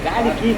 ಗಾಡಿ ಕೀ.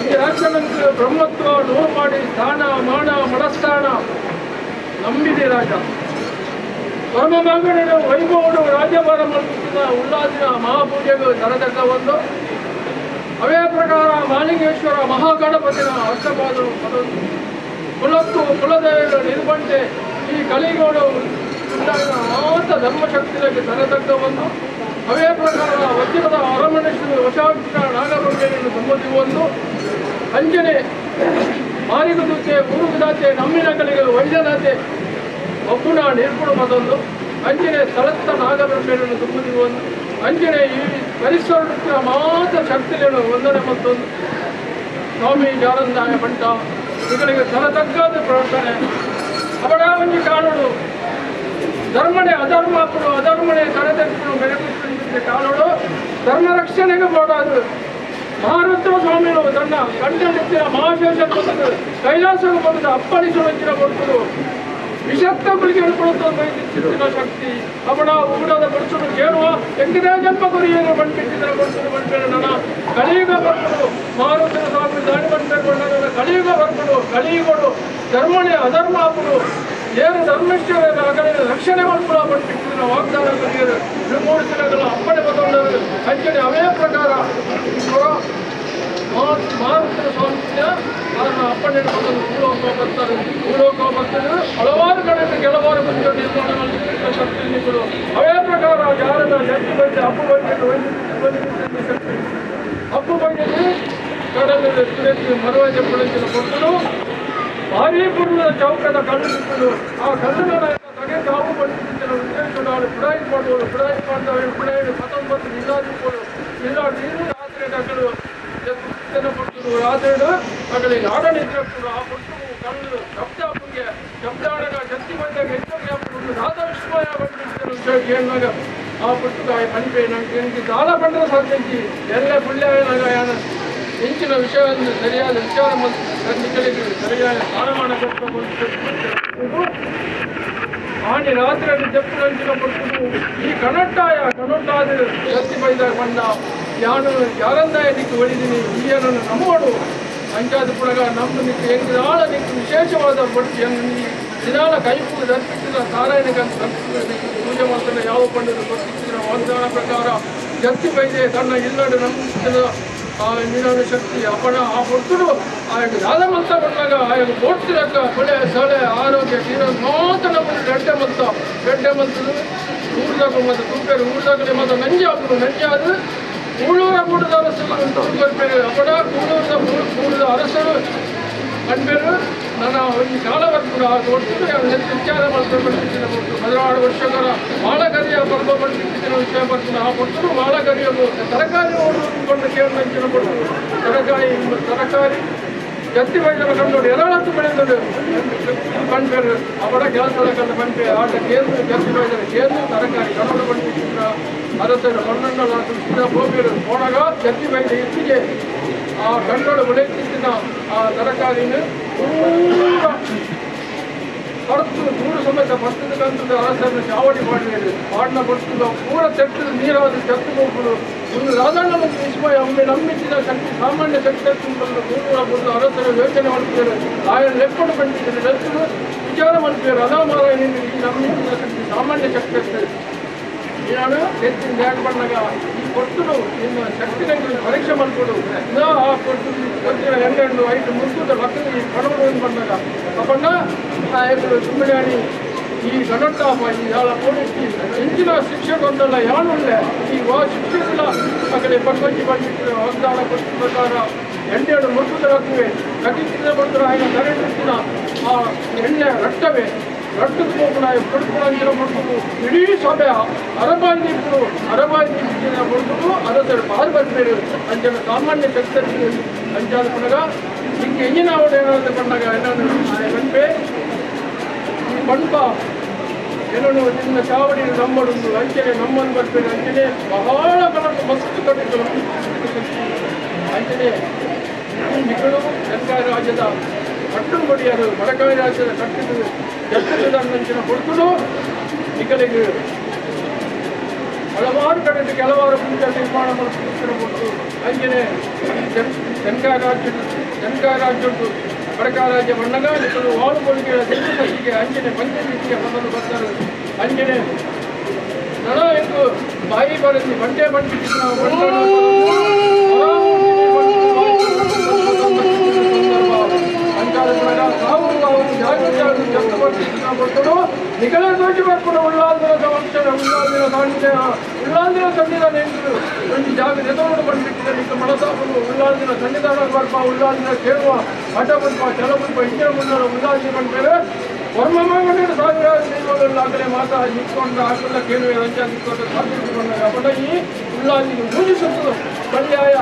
ಒಂಜಿ ರಾಜ್ಯನಂತ ಬ್ರಹ್ಮತ್ವ ನೋವು ಸ್ಥಾನ ಮಾನ ಮನಸ್ಥಾನ ನಂಬಿದೆ ರಾಜ ಪರಮ ವೈಭವಡು ರಾಜ್ಯಭಾರ ಮಲ್ಪುತ್ತಿನ ಉಲ್ಲಾಸಿನ ಮಹಾಪೂಜೆಗೆ ತರತಕ್ಕ ಒಂದು ಅವೇ ಪ್ರಕಾರ ಮಾಲಿಂಗೇಶ್ವರ ಮಹಾಗಣಪತಿನ ಅಷ್ಟಪಾದರು ಪದೊಂದು ಕುಲತ್ತು ಕುಲದೇವರು ನಿರ್ಬಂಟೆ ಈ ಕಲಿಗೋಡು ಉಂಟಾಗಿನ ಆತ ಧರ್ಮಶಕ್ತಿಗೆ ತರತಕ್ಕ ಒಂದು ಅವೇ ಪ್ರಕಾರ ವಜ್ರದ ಅರಮನೆ ವಶಾಕ್ಷ ನಾಗಬ್ರಹ್ಮಣನ್ನು ಸಮ್ಮತಿ ಒಂದು ಅಂಜನೆ ಮಾರಿಗುದುತ್ತೆ ಊರುಗುದಾತೆ ನಮ್ಮಿನ ಕಲಿಗಳು ವೈದ್ಯನಾತೆ ಒಬ್ಬುಣ ನಿರ್ಗುಣ ಮತ್ತೊಂದು ಅಂಜನೆ ಸ್ಥಳತ್ತ ನಾಗಬ್ರಹ್ಮಣನ್ನು ತುಂಬುದಿ ಒಂದು ಅಂಜನೆ ಈ ಪರಿಸರ ಮಾತ್ರ ಶಕ್ತಿಗಳು ಒಂದನೆ ಮತ್ತೊಂದು ಸ್ವಾಮಿ ಜಾರಂದಾಯ ಬಂಟ ಇಗಳಿಗೆ ತರತಕ್ಕಾದ ಪ್ರಾರ್ಥನೆ. ಅವಳ ಒಂಜಿ ಕಾಲುಡು ಧರ್ಮನೆ ಅಧರ್ಮಾಪುಡು ಅಧರ್ಮನೆ ತಲೆತಕ್ಕುಡು ಬೆಳಕು ಕಾಲುಡು ಧರ್ಮ ರಕ್ಷಣೆಗೆ ಬೋಡಾದು ಮಹಾರುದ್ರ ಸ್ವಾಮಿಗಳು ತನ್ನ ಕಂಡನಿತ್ತಿನ ಮಹಾಶೇಷ ಕೈಲಾಸಕ್ಕೆ ಬಂದ ಅಪ್ಪಳಿಸುವಂಚಿನ ಕೊಡ್ತರು ವಿಷತ್ತ ಗುಳಿಗೆ ಕೊಡುತ್ತ ಶಕ್ತಿ ಅವಳ ಊಡದ ಬಡಿಸಲು ಕೇಳುವ ಎಂಕದೇ ಜನ್ಮ ಗುರಿಯನ್ನು ಬಂದ್ಬಿಟ್ಟಿದ್ರೆ ಕೊಡ್ತರು ಬಂದ್ಬೇಡ ನನ್ನ ಕಲಿಯುಗ ಬರ್ಪಡು ಮಹಾರುದ್ರ ಸ್ವಾಮಿ ದಾಳಿ ಬಂದ್ಬೇಕು ನನ್ನ ಕಲಿಯುಗ ಬರ್ಪಡು ಕಲಿಯುಗಡು ಧರ್ಮನೇ ಅಧರ್ಮ ಆಪುಡು ಏನು ಧರ್ಮಿಷ್ಠರ ಅಗಲಿನ ರಕ್ಷಣೆ ಮಾಡ್ಕೊಳ ಬಂದ್ಬಿಟ್ಟಿದ್ರೆ ವಾಗ್ದಾನ ಕಲಿಯರು ಮೂರು ಅಪ್ಪಣೆ ಬದಲು ಅಂಚನೆ ಅವೇ ಪ್ರಕಾರ ಮಹಾರುದ್ರ ಸ್ವಾಮಿಯ ಅದನ್ನು ಅಪ್ಪಣೆ ಬಂದು ಭೂಲೋಕ ಬರ್ತಾರೆ. ಭೂಲೋಕ ಬರ್ತಾರೆ ಹಲವಾರು ಕಡೆ ಕೆಲವಾರು ಬಂದು ನಿರ್ಮಾಣ ಶಕ್ತಿಗಳು ಅವೇ ಪ್ರಕಾರ ಯಾರದ ಜಡ್ಜಿ ಬಂದು ಅಪ್ಪು ಬಂದು ಶಕ್ತಿ ಅಪ್ಪು ಬಂದಿದ್ದು ಕಡಲ ಸುರೇಶ್ ಮರುವಾಜ ಪುಳಂಚಿನ ಕೊಟ್ಟರು ಭಾರೀ ಪೂರ್ವದ ಚೌಕದ ಕಲ್ಲು ಬಿಟ್ಟರು. ಆ ಕಲ್ಲುಗಳ ತಗೆ ಕಾವು ಬಂದಿದ್ದ ಉದ್ದೇಶಗಳು ಪುಡಾಯಿ ಮಾಡುವರು ಪುಡಾಯಿ ಮಾಡ್ದವೆ ಪುಡಾಯಿ 19 ಇಲ್ಲಾದಿಪ್ಪಳು ಇಲ್ಲ ನೀರು ರಾತ್ರಿ ನಗಲು ಕೊಟ್ಟರು ರಾತ್ರಿ ಅಗಲಿ ನಾಡ ನಿದ್ರೆ ಆ ಪುಟ್ಟು ಕಲ್ಲು ಶಬ್ದ ಅಪ್ಪಂಗೆ ಶಬ್ದ ಆಡಗ ಶಕ್ತಿ ಬಂದಾಗ ಹೆಚ್ಚು ರಾಧ ವಿಸ್ಮಯ ಬಂದಿದ್ದರು ಏನಾಗ ಆ ಪುಟ್ಟುಗಾಯ ಪನ್ಪೆ ನಂಗೆ ದಾಳ ಬಂದ್ರೆ ಸಾಧ್ಯಂಚಿ ಎಲ್ಲ ಪುಳ್ಯಾಯನಾಗ ಯಾನ ಇಂಚಿನ ವಿಷಯವನ್ನು ಸರಿಯಾದ ವಿಚಾರ ಮತ್ತು ಖಂಡಿಗಳಿಗೆ ಸರಿಯಾದ ಸ್ಥಾನಮಾನ ಕೊಟ್ಟು ಆಣಿ ರಾತ್ರಿಯಲ್ಲಿ ಜಪ್ಪು ಕೊಟ್ಟು ಈ ಕನಟ್ಟಾಯ ಕನಟ್ಟಾದ ಶಕ್ತಿ ಬೈದ ಬಂದ ಯಾನು ಯಾರಂದಾಯ ನಿಕ್ಕು ಒಳಿದೀನಿ ಈಯನನ್ನು ನಂಬೋಡು ಅಂಚಾದ ಪುಳಗ ನಮ್ಮ ನಿಕ್ಕು ಎಂಗ್ ನಿಕ್ಕು ವಿಶೇಷವಾದ ಬಡ್ತಿ ಹೆಂಗ್ ದಿನಾಲ ಕೈಪು ದರ್ಪಿಸಿದ ನಾರಾಯಣಗಂತ ಪೂಜೆ ಮಾಡ್ತಾನೆ ಯಾವ ಪಂಡರು ಗೊತ್ತಿದ್ದ ವಾಗ್ದಾನ ಪ್ರಕಾರ ಜತ್ತಿ ಬೈದೆ ತನ್ನ ಇಲ್ಲಡು ನಮ್ಮ ಆ ನಿನಾದ ಶಕ್ತಿ ಅಪಣ ಆ ಹೊರ್ತುಡು ಆಯಗ ದಾದ ಮಂತ ಬಂದಾಗ ಆಯಗ ಬೋಟ್ತಿರಕ್ಕ ಕೊಳೆ ಸಳೆ ಆರೋಗ್ಯ ತೀರ ಮಾತ ನಮ್ಮನ್ನು ಗಡ್ಡೆ ಮಂತ ಗಡ್ಡೆ ಮಂತದ್ದು ಊರ್ದಾಗ ಮತ್ತು ತೂಪೇರು ಊರ್ದಾಗಲೇ ಮತ್ತು ನಂಜೆ ಹಾಕುದು ನಂಜೆ ಅದು ಕೂಳೂರ ಕೂಡದ ಅರಸರು ಅಪಣ ಕೂಳೂರದ ಕೂಡದ ಅರಸರು ಕಂಡ್ಬೇರು ನನ್ನ ಒಂದು ಕಾಲ ಬರ್ಕೊಂಡು ಆ ಒಟ್ಟು ವಿಚಾರ ಮಾಡ್ಕೊಂಡು 16 ವರ್ಷಗಳ ಬಾಳಗರಿಯ ಪರ್ವ ಬಂದಿದ್ದ ವಿಷಯ ಬರ್ಕೊಂಡು ಆ ಕೊಟ್ಟರು ಬಾಳಗರಿಯ ತರಕಾರಿ ಓಡಿಕೊಂಡು ಕೇಳಂಚಿನ ಕೊಟ್ಟರು ತರಕಾರಿ ತರಕಾರಿ ಜತ್ತಿ ಬೈದರ ಕಂಡು ಎರಳತ್ತು ಬೆಳೆದರು ಪಂಪೆರು ಅವಳ ಕೆಲಸದ ಕಂಡು ಪಂಪೆ ಆಟ ಕೇಂದ್ರ ಜತ್ತಿ ಬೈದರ ಕೇಂದ್ರ ತರಕಾರಿ ಕನ್ನಡ ಬಂದಿದ್ದ ಅರಸರು ಪನ್ನೊಂದರ ಬೋಬೇರು ಹೋನಾಗ ಜತ್ತಿ ಬೈದ ಇತ್ತಿಗೆ ಆ ಕಣ್ಣೋಡು ಬೆಳೆಯುತ್ತಿದ್ದ ಆ ತರಕಾರಿನ ಪೂರ ಹೊರತು ನೂರು ಸಮೇತ ಬರ್ತದ ಕಂತದ ಅರಸನ್ನು ಚಾವಡಿ ಮಾಡಿದರು ಮಾಡಿನ ಬರ್ತದ ಪೂರ ತೆಟ್ಟದ ನೀರಾದ ತೆತ್ತು ಹೋಗುದು ಒಂದು ರಾಜಣ್ಣ ಮತ್ತು ವಿಸ್ಮಯ ಒಮ್ಮೆ ನಂಬಿಸಿದ ಶಕ್ತಿ ಸಾಮಾನ್ಯ ಶಕ್ತಿ ನೂರು ಅರಸರು ಯೋಚನೆ ಮಾಡ್ತಿದ್ದಾರೆ ಆಯನ ಲೆಪ್ಪಡು ಬಂದಿದ್ದಾರೆ ನೆತ್ತದು ವಿಚಾರ ಮಾಡ್ತಿದ್ದಾರೆ ಅದಾ ಮಾರಾಯ ಈ ನಂಬಿಸಿದ ಶಕ್ತಿ ಸಾಮಾನ್ಯ ಶಕ್ತಿ ಆಗ್ತದೆ ನಾನು ನೆತ್ತಿನ ಬ್ಯಾಗ್ ಬಂದಾಗ ಈ ಕೊಟ್ಟರು ನಿನ್ನ ಶಕ್ತಿ ನಂಗೆ ಪರೀಕ್ಷೆ ಮಾಡ್ಕೊಡು ಆ ಕೊಟ್ಟು ಕೊಟ್ಟಿನ ಎಣ್ಣೆ ಐದು ಮುಗ್ದು ಲಕ್ಕದ ಈ ಕಣವರು ಬಂದಾಗ ಅಪ್ಪಣ್ಣ ನಾಯಕರು ಸುಮ್ಮನೆ ಈ ಗಣಟ್ಟಾಪ ಈ ಯಾಳ ಪೊಲೀಸ್ ಇಂಚಿನ ಶಿಕ್ಷೆ ಕೊಂಡಲ್ಲ ಯಾನುಳ್ಳೆ ಈ ವಾ ಶಿಕ್ಷೆಗಳ ಅಕಡೆ ಪಕ್ಕಂಚಿ ಬಂದಿಟ್ಟು ವಾಗ್ದಾನ ಕೊಟ್ಟ ಪ್ರಕಾರ ಎಣ್ಣೆಯನ್ನು ಮುಟ್ಟುದ ಹಾಕುವೆ ಕಟ್ಟಿದ ಬಂದರೆ ఆయన ಕರೆಂಟಿನ ಆ ಎಣ್ಣೆ ರಟ್ಟವೇ ರಟ್ಟದ ಹೋಗುಣ ಕೊಡ್ಕೊಳಂಗಿರೋ ಕೊಡ್ತು ಇಡೀ ಸಭೆ ಅರಬಾಯಿ ನಿಂತು ಅರಬಾಯಿ ನಿಂತಿನ ಕೊಡ್ತು ಅರಸರು ಬಾರ್ ಬರ್ಬೇರು ಅಂಜನ ಸಾಮಾನ್ಯ ಶಕ್ತಿ ಅಂಚಾದ ಪುನಗ ಹಿಂಗೆ ಇಂಜಿನ ಅವಳು ಏನಾದ್ರು ಬಂದಾಗ ಏನಾದ್ರು ಬಂಪೆ ಈ ಪಂಪ ಏನೋ ನಿನ್ನ ಚಾವಡಿ ನಮ್ಮಡೊಂದು ಅಂಚನೆ ನಮ್ಮನ್ನು ಬರ್ಬೇರೆ ಅಂಚನೆ ಬಹಳ ಕನಸು ಮಸ್ತ್ ಕಟ್ಟಿದ್ರು ಅಂಚನೆ ನಿಗಳು ತೆನ್ಕಾಯಿ ರಾಜ್ಯದ ಕಟ್ಟುಂಬಡಿಯರು ಬಡಕಾಯಿ ರಾಜ್ಯದ ಕಟ್ಟಿದ್ದು ಜತ್ತಿದ ಅಂಚಿನ ಕೊಡ್ತುಡು ನಿಕಲಿಗೆ ಹಲವಾರು ಕಡೆ ಕೆಲವಾರು ಪೂಜಾ ನಿರ್ಮಾಣ ಮಾಡಿಕೊಟ್ಟು ಅಂಜನೆ ತೆನ್ಕಾಯ ರಾಜ್ಯದ್ದು ಬಡಕ ರಾಜ್ಯ ಬಣ್ಣಗ ನಿಕ್ಕಲು ವಾಳು ಕೊಡುಗೆ ಸತ್ತಿಗೆ ಅಂಜನೆ ಪಂಚರೀತಿಗೆ ಬಂದನು ಬರ್ತಾರೆ ಅಂಜನೆ ನಣ ಎಂದು ಬಾಯಿ ಬರದಿ ಬಂಡೆ ಬಂಡಿ ನಿಗಲ ದೋಷ ಬರ್ಪುನ ಉಳ್ಳಾಲ್ದಿನ ಸಮಕ್ಷಣ ಉಳ್ಳಾಲ್ದಿನ ತಾಂಡಿನ ಉಳ್ಳಾಲ್ದಿನ ಸನ್ನಿಧಾನ ಎಂದು ಒಂದು ಜಾಗ ನೆತೋಡು ಬಂದಿಟ್ಟಿದ್ದ ನಿಕ್ಕ ಮನಸಾಪುನು ಉಳ್ಳಾಲ್ದಿನ ಸನ್ನಿಧಾನ ಬರ್ಪ ಉಳ್ಳಾಲ್ದಿನ ಕೇಳುವ ಹಠ ಬರ್ಪ ಚಲ ಬರ್ಪ ಇಂಜಿನ ಮುನ್ನಡ ಉಳ್ಳಾಲ್ದಿ ಬಂದ್ಮೇಲೆ ವರ್ಮಮಂಗನ ಸಾವಿರಾರು ದೈವಗಳಾಗಲೇ ಮಾತಾ ನಿಕ್ಕೊಂಡ ಹಾಕಲ್ಲ ಕೇಳುವೆ ರಂಜ ನಿಕ್ಕೊಂಡ ಸಾಧ್ಯಗೊಂಡಾಗ ಅಪಡ ಈ ಉಳ್ಳಾಲ್ದಿಗೆ ಪೂಜಿಸುತ್ತದೆ ಬಳಿಯಾಯ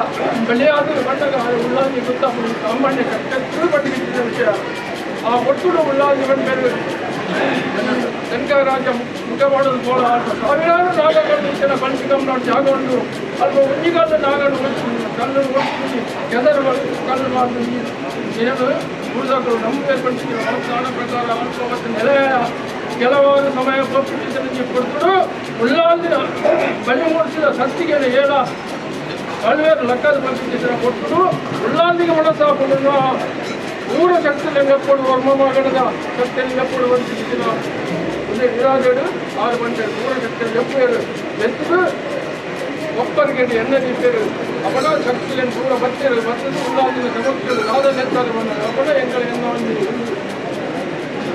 ಬಳಿಯಾದ ಬಂಡಗ ಉಳ್ಳಾಲ್ದಿ ಗೊತ್ತಾಪುನು ಸಾಮಾನ್ಯ ಕಟ್ಟ ಪಟ್ಟಿಗೆ ವಿಷಯ ಆ ಒಟ್ಟು ಉಳ್ಳಾಲ್ದಿ ಬಂದ ತೆನ್ಕಾಯ ಮುಖವಾಡದ ಬೋಳ ಆಟ ಸಾವಿರಾರು ನಾಗಗಳು ಇచ్ಚಿನ ಪಂಚಕಂನ ಜಾಗ ಉಂಟು ಅಲ್ಪ ಒಂಜಿಗಲ್ಲು ನಾಗನ್ನು ಕಲ್ಲನ್ನು ಒಟ್ಟು ಕೆದರು ಕಲ್ಲು ಮಾಡಿ ಏನು ಗುರುದಗಳು ನಂಬಿಕೆ ಪಂಚಿನ ವಾಗ್ದಾನ ಪ್ರಕಾರ ಅಲ್ಪ ಮತ್ತು ನೆಲೆಯ ಕೆಲವಾರು ಸಮಯ ಕೊಟ್ಟು ಕೊಡ್ತಡು ಉಳ್ಳಾಲ್ದಿನ ಬಲಿ ಮೂಡಿಸಿದ ಸತ್ತಿಗೆ ಏಳ ಪಲ್ವೇರು ಲಕ್ಕದ ಪಂಚಿನ ಕೊಟ್ಟರು ಉಳ್ಳಾಲ್ದಿಗೆ ಮನಸ್ಸಾಪುನು ಊರ ಶಕ್ತಿಯಲ್ಲಿ ಎಪ್ಪಡು ವರ್ಮ ಮಗಣದ ಶಕ್ತಿಯಲ್ಲಿ ಎಪ್ಪಡು ವಂಚಿಸಿದ ಒಂದೇ ವಿರಾಜಡು 6 ಗಂಟೆ ಊರ ಶಕ್ತಿಯಲ್ಲಿ ಎಪ್ಪೇರು ಎತ್ತು ಒಪ್ಪರಿಗೆ ಎಣ್ಣೆ ದೀಪೇರು ಅವನ ಶಕ್ತಿಯನ್ನು ಪೂರ ಬತ್ತೇರು ಬತ್ತದು ಉಳ್ಳಾದಿನ ಸಮಕ್ಷರು ದಾದ ನೆತ್ತಾರೆ ಬಂದರು ಅವನ ಎಂಗಳ ಎನ್ನ ಒಂದು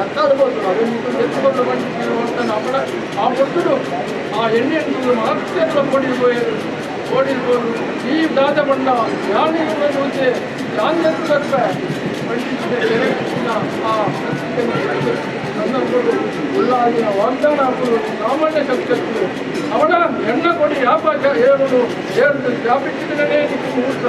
ಲಕ್ಕಾದ ಬೋದು ಅದನ್ನು ಎತ್ತುಕೊಂಡು ಬಂದು ಅವನ ಆ ಪೊಟ್ಟುಡು ಆ ಎಣ್ಣೆ ಮಾತ್ರ ಪೊಡಿ ಪೋಯರು ಓಡಿರ್ಬೋದು ಈ ದಾದ ಬಣ್ಣ ಯಾನಿಗೆ ಮುಂಚೆ ಯಾನ್ನೆತ್ತು ತಕ್ಕ ಆ ಸಂದರ್ಭಗಳು ಉಳ್ಳಾದಿನ ವಾಗ್ದಾನ ಹಾಕಲು ಸಾಮಾನ್ಯ ಶಕ್ತಿ ಅವನ ಎಣ್ಣ ಕೊಡಿ ಯಾಪ ಏಳು ಏಳು ಯಾಪಿಟ್ಟಿನೇ ನಿಕ್ಕು ಮುಹೂರ್ತ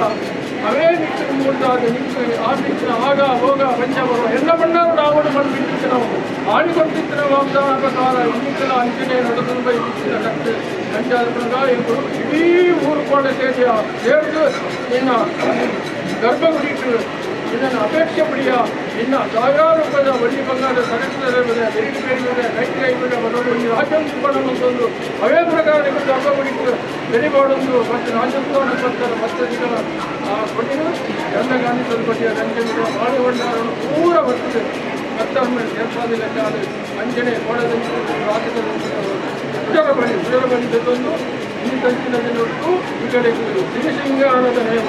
ಅವೇ ನಿಕ್ಕು ಮುಹೂರ್ತ ಅದು ನಿಕ್ಕು ಆ ಬಿಟ್ಟಿನ ಆಗ ಹೋಗ ಪಂಚ ಬರುವ ಎಣ್ಣ ಬಣ್ಣ ನಾವು ಮಣ್ಣು ಬಿಟ್ಟಿತ್ತು ನಾವು ಆಡಿಕೊಟ್ಟಿತ್ತಿನ ವಾಗ್ದಾನ ಪ್ರಕಾರ ಇನ್ನಿಕ್ಕಲ ಅಂಚನೆ ನಡೆದು ಇತ್ತಿನ ಕತ್ತೆ ಅಂಚಾದ ಪ್ರಕಾರ ಇವರು ಇಡೀ ಊರು ಕೋಡ ಸೇರಿಯ ಸೇರಿದು ನಿನ್ನ ಗರ್ಭಗುಡಿಟ್ಟು ಇದನ್ನು ಅಪೇಕ್ಷೆ ಪಡಿಯ ಇನ್ನು ಸಾವಿರಾರು ರೂಪಾಯಿದ ಬಡ್ಡಿ ಬಂಗಾರ ಸರಕು ಬೇರೆ ಬೇರೆ ಕೈ ಕೈ ಬರೋದು ಈ ರಾಜ್ಯೋತ್ಸವ ಅವೇ ಪ್ರಕಾರ ಗರ್ಭಗುಡಿಟ್ಟು ಬೆರಿಬಾಡೊಂದು ಮತ್ತು ರಾಜ್ಯೋತ್ಸವನ ಬರ್ತಾರೆ ಮತ್ತೆ ಇದರ ಆ ಕೊಟ್ಟಿನ ಗಂಧ ಗಾಂಧಿ ಕೊಟ್ಟಿಯ ಗಂಜೆ ಮಾಡಿ ಹೊಂಡಾರನ್ನು ಪೂರ ಬರ್ತದೆ ಮತ್ತೊಮ್ಮೆ ಸೇರ್ಪಾದಿ ಲೆಕ್ಕ ಅದು ಅಂಜನೆ ಕೋಡದಂತೆ ರಾಜ್ಯದ ಉಜರ ಬಳಿ ಉಜರ ಬಳಿ ತಂದು ಈ ಕಂಚಿನ ದಿನಕ್ಕೂ ಈ ಕಡೆಗೆ ಸಿರಿಸಿಂಗಾರದ ನೇಮ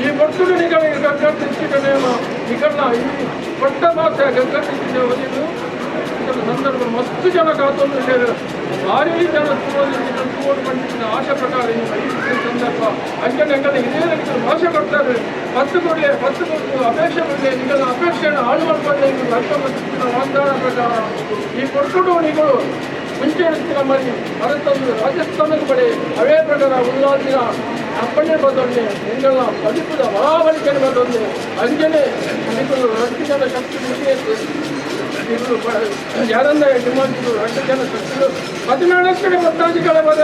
ಈ ಒಟ್ಟು ನಿಗಳಿಗೆ ಗಗ್ಗಟ್ಟಿಸಿದ ನೇಮ ನಿಕಣ್ಣ ಈ ಕೊಟ್ಟ ಮಾಸ ಗಗ್ಗಟ್ಟಿಸಿದ ಒಲಿದು ಸಂದರ್ಭ ಮಸ್ತು ಜನ ಕಾತೊಂದು ಸೇರಿ ಭಾರೀ ಜನ ತೂವೋದು ಬಂದಿದ್ದ ಆಶೆ ಪ್ರಕಾರ ಈ ಸಂದರ್ಭ ಅಂಜನೆಗಳ ಇದೇ ರೀತಿ ಭಾಷೆ ಕೊಡ್ತಾರೆ 10 ಕೋಟಿ 10 ಕೋಟಿ ಅಪೇಕ್ಷೆ ಬಂದೆ ನಿಗಳ ಅಪೇಕ್ಷೆಯನ್ನು ಹಾಳು ಮಾಡ್ಕೊಂಡೆ ಅರ್ಥ ವಾಗ್ದಾನ ಪ್ರಕಾರ ಈ ಕೊಟ್ಟುಡು ನಿಗಳು ಮುಂಚೆ ಮರಿ ಭಾರತಂದು ರಾಜಸ್ಥಾನದ ಬಳಿ ಅವೇ ಪ್ರಕಾರ ಉಳ್ಳಾದಿನ ಅಪ್ಪಣೆ ಬಂದೊಂಡೆ ನಿಂಗಳ ಬದುಕುದ ಮಹಾಬಲಿಕೆಯನ್ನು ಬಂದೊಂಡೆ ಅಂಜನೆ ನಿಗಳು 2 ಜನ ಶಕ್ತಿ ಮುಗಿಯಿತು ಇವರು ಯಾರನ್ನ ಡಿಮಾಂಡ್ 2 ಜನ ಶಕ್ತಿಗಳು 14 ಕಡೆ ಒತ್ತಾಜಿಗಳ ಬದ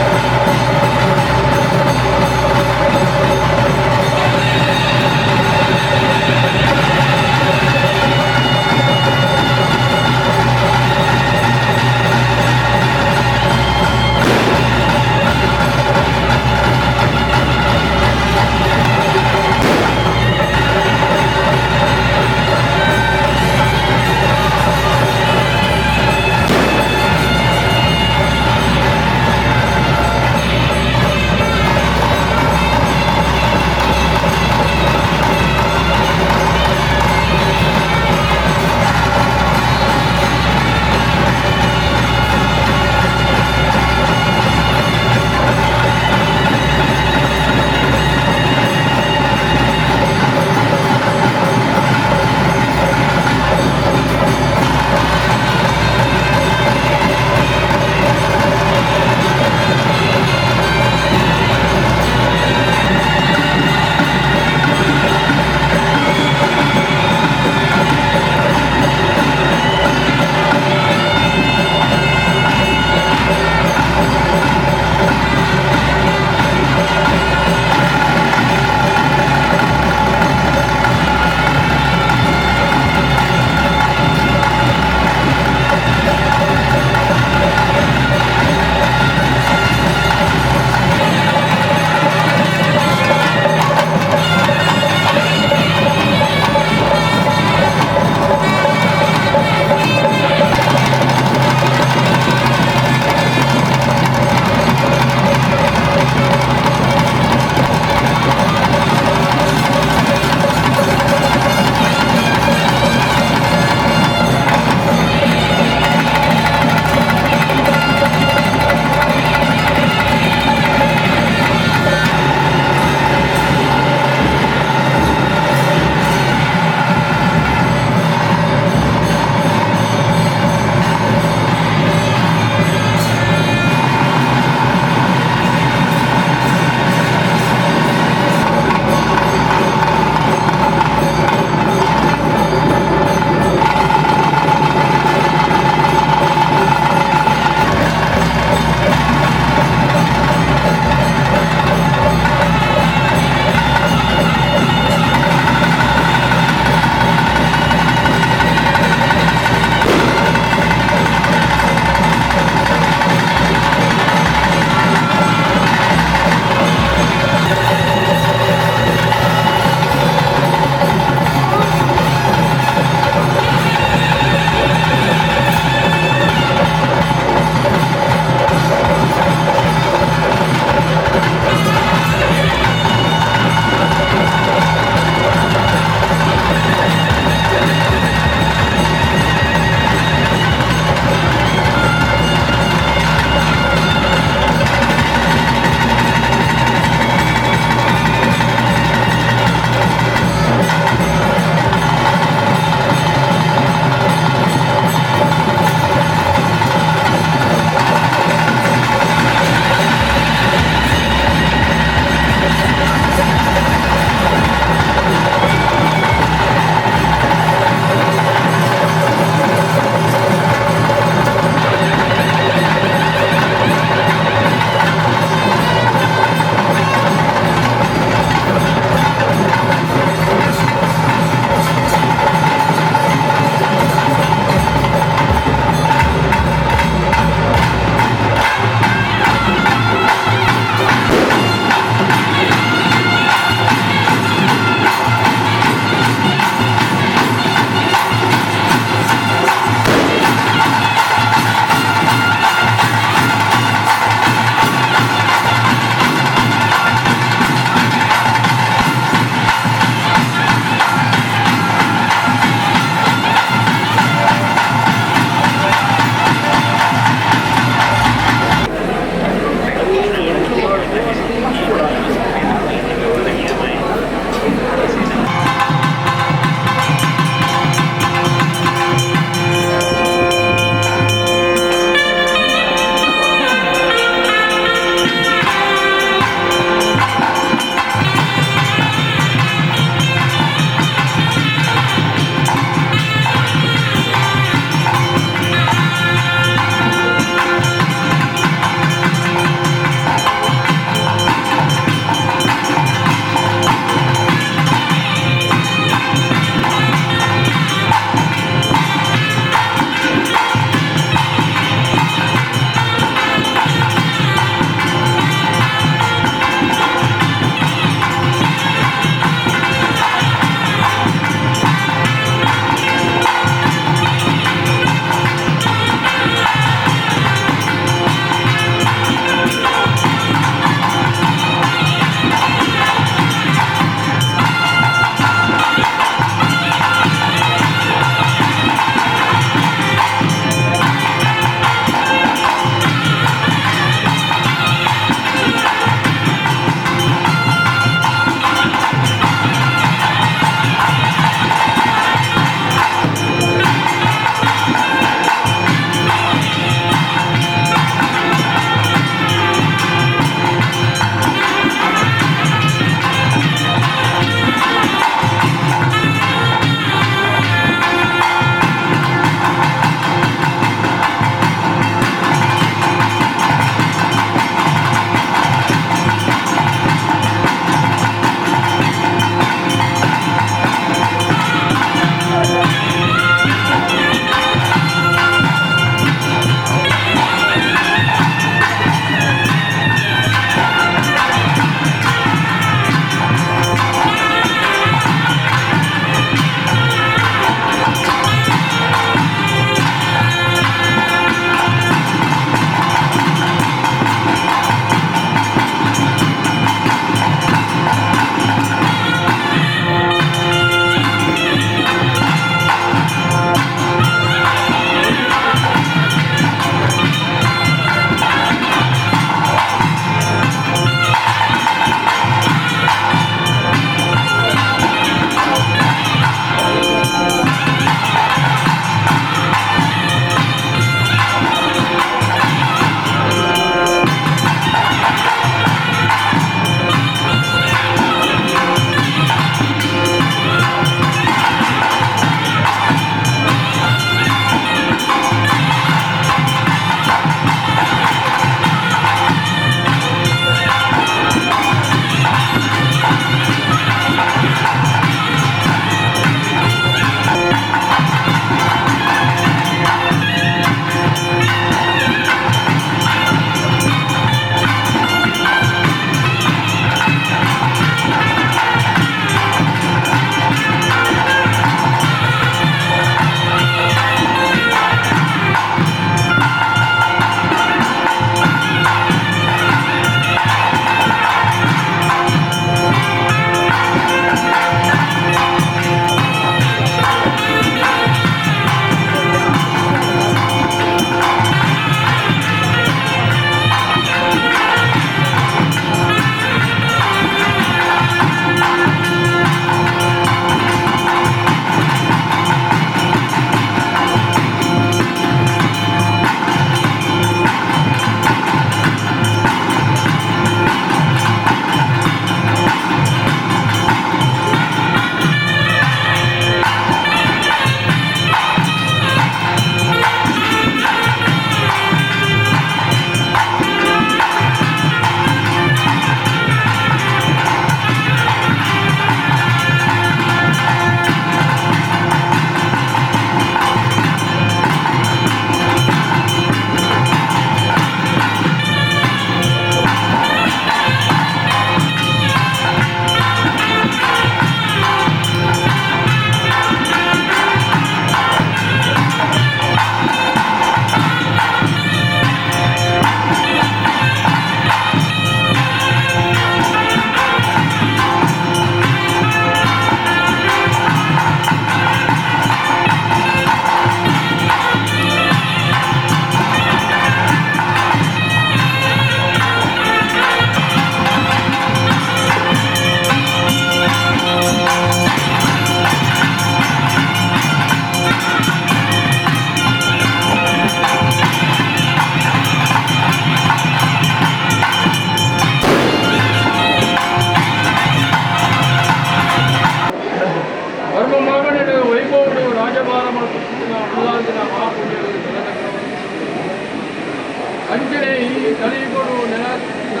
ಕಲಿಯುಗಡು ನೆಲಸಿನ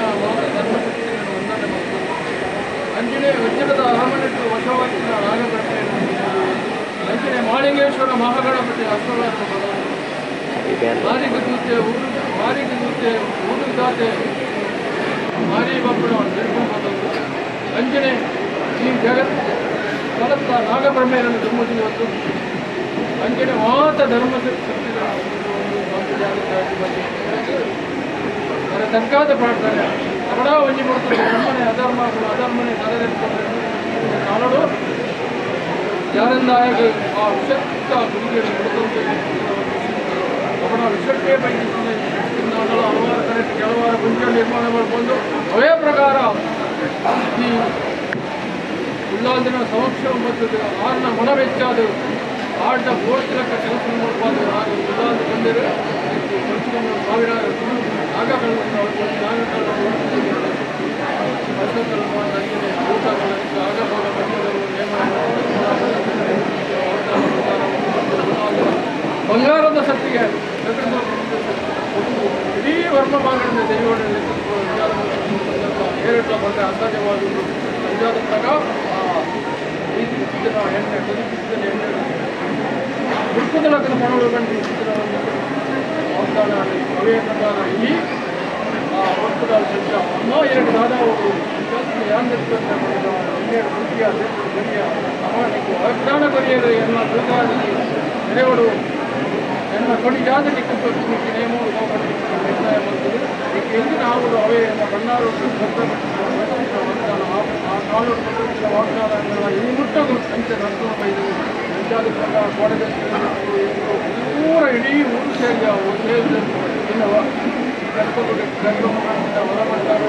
ಧರ್ಮಶಕ್ತಿಯನ್ನು ವಂದನೆ ಮಾಡ್ತಾರೆ. ಅಂಜನೆ ವಜ್ರದ ಅರಮನೆಟ್ಟು ವಶವಾಗಿದ್ದ ನಾಗಬ್ರಹ್ಮೆಯನ್ನು, ಅಂಜನೆ ಮಾಳಿಂಗೇಶ್ವರ ಮಹಾಗಣಪತಿ ಅಶ್ವರಾಜ, ಮಾರಿಗೆ ದೂತೆ ಊರು, ಮಾರಿಗೆ ದೂತೆ ಊರುದಾತೆ ಮಾರಿ ಬಪ್ಪಣ ತಿಳ್ಕೊಂಡ್ಬಂದದ್ದು. ಅಂಜನೆ ಈ ಜಗತ್ ಕಲತ್ತ ನಾಗಬ್ರಹ್ಮೆಯನ್ನು ತುಂಬುವುದು ಇವತ್ತು. ಅಂಜನೆ ಮಾತ ಧರ್ಮ ಶಕ್ತಿಗಳ ಒಂದು ಜಾಗೃತಿ ಬಗ್ಗೆ ಅದರ ತಕ್ಕಾದ ಪ್ರಾರ್ಥನೆ ಕನ್ನಡ ಒಂಜಿ ಕೊಡ್ತದೆ. ಬ್ರಹ್ಮನೆ ಅಧರ್ಮ ಅಧರ್ಮನೆ ತಲೆದೆತ್ಕೊಂಡ್ರೆ ನಾನೋಡು ಯಾರಂದಾಯ ಆ ವಿಷಕ್ತ ಗುರುಗಳು ಕೊಡ್ತಂತೆ. ಅವನ ವಿಷಕ್ಕೆ ಬೈದಿದ್ದಾಗಲೂ ಹಲವಾರು ಕಡೆ ಕೆಲವಾರು ಗುಂಜ ನಿರ್ಮಾಣ ಮಾಡಿಕೊಂಡು ಅವೇ ಪ್ರಕಾರ ಈ ಉಳ್ಳಾಲ್ದಿನ ಸಮಕ್ಷ ಮತ್ತು ಆರ್ನ ಮನವೆಚ್ಚಾದ ಆಟ ಬೋರ್ತಿಲಕ್ಕ ಕೆಲಸ ಮಾಡ್ಬಾರ್ದು. ಆಗ ಉಳ್ಳಾಲ್ದು ಬಂದಿರು ಸಾವಿರಾರು ನಾಗಕಳ್ಳನ್ನು ನಾಗಕಳ್ಳ ಊಟಗಳ ಬಂಗಾರದ ಸತ್ತಿಗೆ ಇಡೀ ವರ್ಮ ಭಾಗದಿಂದ ದೈವಗಳನ್ನು ಏರಿಟ್ಲ ಬಂದ ಅಸಾಧ್ಯವಾದುದು. ಅಂಜಾದ ಪ್ರಕಾರ ಈ ಎಣ್ಣೆ ಕೊದಿಪಿಸಿದ ಎಣ್ಣೆ ಹುಡ್ಕುದಲಕ್ಕನ ಪಣಗಳು ಕಂಡು ವಾಗ್ದಾನ ಅವೇ ಪ್ರಕಾರ ಈ ಆ ಒಕ್ಕುದ ಸಂಚ ಅಮ್ಮ ಎರಡು ದಾದಾವು ಹನ್ನೆರಡು ಕೃತಿಯ ಕೊರಿಯ ಅಮಾನಿಕು ವಾಗ್ದಾನ ಕೊರಿಯರು ಎನ್ನ ದುರ್ಗಾದಿ ನೆರೆವಡು ಎನ್ನ ಕೊಡಿ ಜಾತಿ ನಿಕ್ಕ ನೇಮೋಡು ನಿರ್ಣಯ ಬಂತದ್ದು. ಈಗ ಎಲ್ಲಿ ನಾವು ಅವೇ ಎನ್ನ ಬಣ್ಣಾರು ವಾಗ್ದಾನ ಆ ಕಾಲೋಡು ವಾಗ್ದಾನ ಈ ಮುಟ್ಟದು ಅಂಚೆ ನರ್ತನ ಬೈದು ಅಂಚಾದ ಪ್ರಕಾರ ಕೋಡಗೆ ಪೂರ ಇಡೀ ಊರು ಸೇರಿ ಸೇರಿ ಇನ್ನು ಗರ್ಭಗುಡಿ ಗರ್ಭಮುಖದಿಂದ ಹೊರಬಂದರು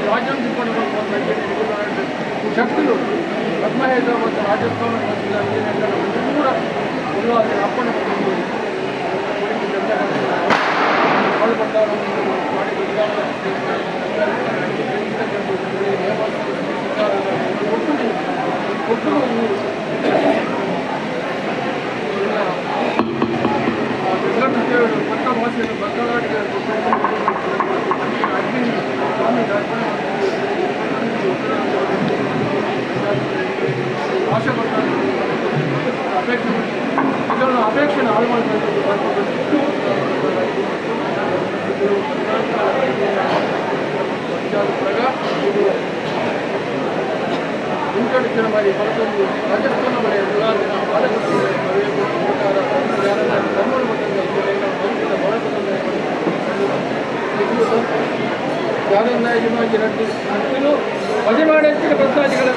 ರಾಜ್యం ಶಕ್ತಿಗಳು ಪದ್ಮಹೇತ ಮತ್ತು ರಾಜಸ್ಥಾನ ಪೂರ ಉಲ್ಲಾಸ ಅಪ್ಪಣೆ ಕೊಟ್ಟು ಪಕ್ಕ ಭಾಷೆಯನ್ನು ಬಕ್ಕಲಾಟಿಗೆ ಅಗ್ನಿ ಸ್ವಾಮಿ ಆಶೆ ಪಡ್ತಾರೆ. ಅಪೇಕ್ಷೆ ಇದನ್ನು ಅಪೇಕ್ಷೆನ ಹಾಳು ಮಾಡಬೇಕು. ಇಂಕಡಿಸಿನ ಬಾರಿ ಹೊರತಂದು ರಾಜಸ್ಥಾನ ಬರೆಯ ಉಳ್ಳಾದಿನ ಯಾರನ್ನ ಯಜಮಾಜಿ ರಡ್ಡು ಪದಿಮಾಡೆತ್ತಿನ ಪತ್ತಾಜಿಗಳ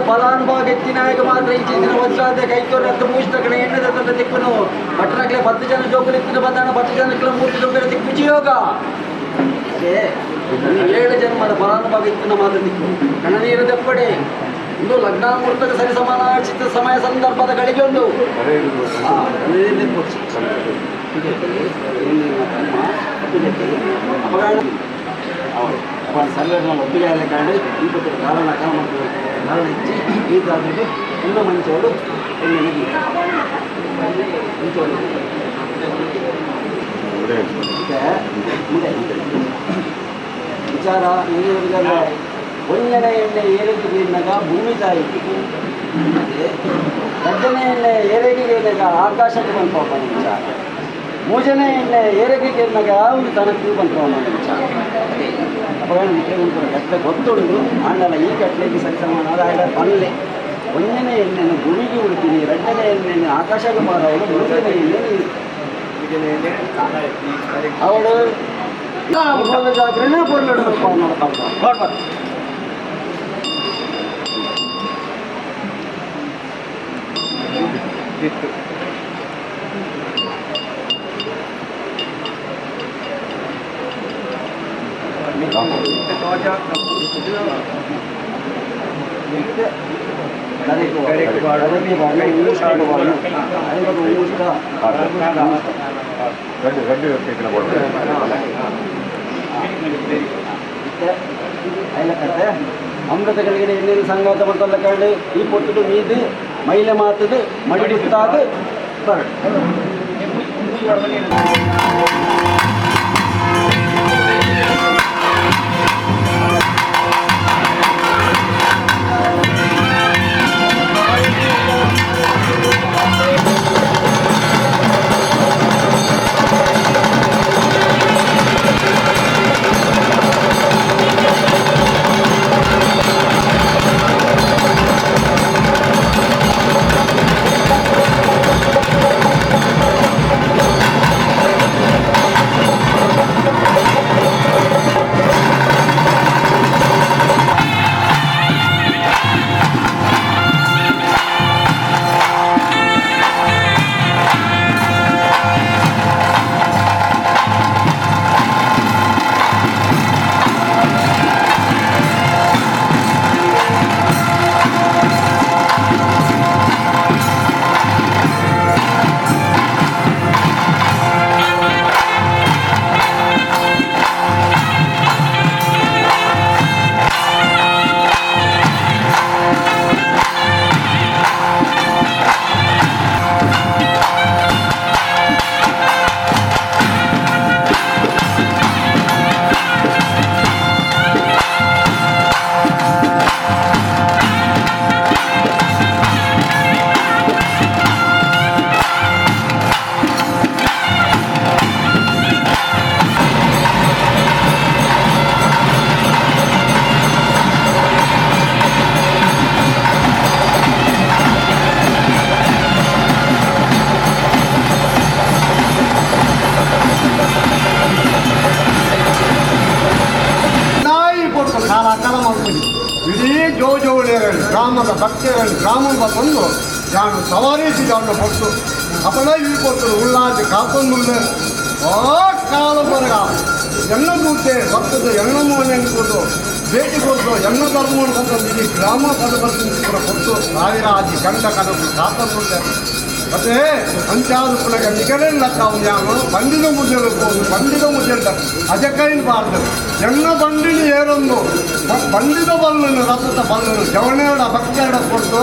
ಫಲಾನುಭವ ಎತ್ತಿನಾಯಕ ಮಾತ್ರ ಇಂಚಿನ ವಜ್ರಾದ ಕೈತೋರ ಹತ್ತು ಮೂಜಿತಕಣ ಎಣ್ಣೆದ ತಂಡ ತಿಕ್ಕುನು ಭಟ್ರಕ್ಲೆ 10 ಜನ ಜೋಕುಲು ಇತ್ತಿನ ಬಂದಾಣ 10 ಜನಕ್ಲೆ ಮೂರ್ತಿ ಜೋಕುಲ ತಿಕ್ಕು ಯೋಗ. ಅದೇ 7 ಜನ್ಮದ ಫಲಾನುಭವ ಇತ್ತಿನ ಮಾತ್ರ ತಿಕ್ಕು ಕಣ್ಣನೀರು ದೆಪ್ಪಡೆ ಒಂದು ಲಗ್ನ ಮುಹೂರ್ತಕ್ಕೆ ಸರಿ ಸಮಾನ ಚಿತ್ತ ಸಮಯ ಸಂದರ್ಭದ ಗಳಿಗೆ ಒಂದು ಕಣ್ಣನೀರು ದೆಪ್ಪು. ಸಲ್ಲರ್ನ ಒಪ್ಪಿಗೆ ಕಾಂಡು ಈ ಪತ್ರ ಕಾರಣ ಕಾರಣ ಕಾರಣ ಇಚ್ಚಿ ಈ ತಾಬಿಟ್ಟು ఉన్న మంచోడు మంచోడు ವಿಚಾರ ಒಂದನೇ ಎಣ್ಣೆ ಏರಿಕೆ ಬೀರಿನಾಗ ಭೂಮಿ ತಾಯಿ, ಎರಡನೇ ಎಣ್ಣೆ ಏರಿಕೆ ಬೀರಿನಾಗ ಆಕಾಶಕ್ಕೆ ಬಂತು ವಿಚಾರ, ಮೂರನೇ ಎಣ್ಣೆ ಏರಿಕೆ ಕೇರಿನಾಗ ಒಂದು ತನಕ್ಕೆ ಬಂತು ವಿಚಾರ. ಅದೇ ಅವಾಗ ಕಟ್ಲೆ ಗೊತ್ತುಂಡು ಆಂಡಲ ಈ ಕಟ್ಲೆಗೆ ಸರಿ ಸಮಾನ ಆದ ಪಲ್ಲೆ. ಒಂದನೇ ಎಣ್ಣೆಯನ್ನು ಭೂಮಿಗೆ ಉಡ್ತೀನಿ, ಎರಡನೇ ಎಣ್ಣೆಯನ್ನು ಆಕಾಶಕ್ಕೆ ಬಾರವಳು, ಮೂರನೇ ಎಣ್ಣೆ ಅವಳು ಜಾತ್ರೆನೇ ಪೊರ್ಲುಡು ನೋಡ್ತಾರೆ. ಅಮೃತಗಳಿಗೆ ಎಣ್ಣೆ ಸಂಗಾತ ಮತ್ತಲ್ಲ ಕಂಡು ಈ ಪೊಟ್ಟುಡು ಮೀದು ಮೈಲೆ ಮಾತದು ಮಡಿಗುತ್ತಾದು ಬರಡು. ಇಡೀ ಜೋಜೋಳಿಯರಲ್ಲಿ ಗ್ರಾಮದ ಭಕ್ತರಲ್ಲಿ ಗ್ರಾಮ ಬಂದು ನಾನು ಸವಾರೀಸಿ ಜಾನು ಕೊಟ್ಟು ಅಪಣ ಈ ಕೊಟ್ಟರು ಉಳ್ಳಾಜಿ ಕಾಕೊಂದುಳ್ಳೆ ಆ ಕಾಲ ಬರಗ ಎಣ್ಣ ದೂತೆ ಭಕ್ತದ ಎಣ್ಣ ಮೋನೆ ಅನ್ಕೊಂಡು ಭೇಟಿ ಕೊಟ್ಟು ಎಣ್ಣ ಧರ್ಮವನ್ನು ಬಂದು ಇಡೀ ಗ್ರಾಮ ಕದ ಬರ್ತೀನಿ ಕೊಟ್ಟು ಸಾವಿರಾಜಿ ಗಂಡ ಕನಸು ಕಾಕೊಂದುಳ್ಳೆ ಮತ್ತೆ ಅಂಚಾದ ಪುನಗ ನಿಗಡೆಲ್ಲ ತಾವು ನಾನು ಬಂಡಿದ ಮುದ್ದೆಲು ಬಂಡಿದ ಮುದ್ದೆಲ್ಲ ಅಜಕೈನ್ ಬಾರ್ದು ಎಣ್ಣ ಬಂಡಿని ಏರೊಂದು ಬಂಡಿದ ಬಲ್ಲನು ರಥದ ಬಲ್ಲನು ಜವಣೇಡ ಭಕ್ತೇಡ ಕೊಟ್ಟು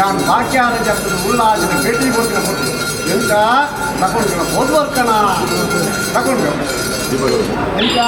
ನಾನು ಬಾಕ್ಯಾರ ಜಪ್ಪದ ಉಳ್ಳಾಜಿನ ಭೇಟಿ ಕೊಟ್ಟಿನ ಕೊಟ್ಟು ಎಂತ ತಗೊಂಡು ಹೋದ್ವರ್ಕಣ ತಗೊಂಡು ಎಂತ.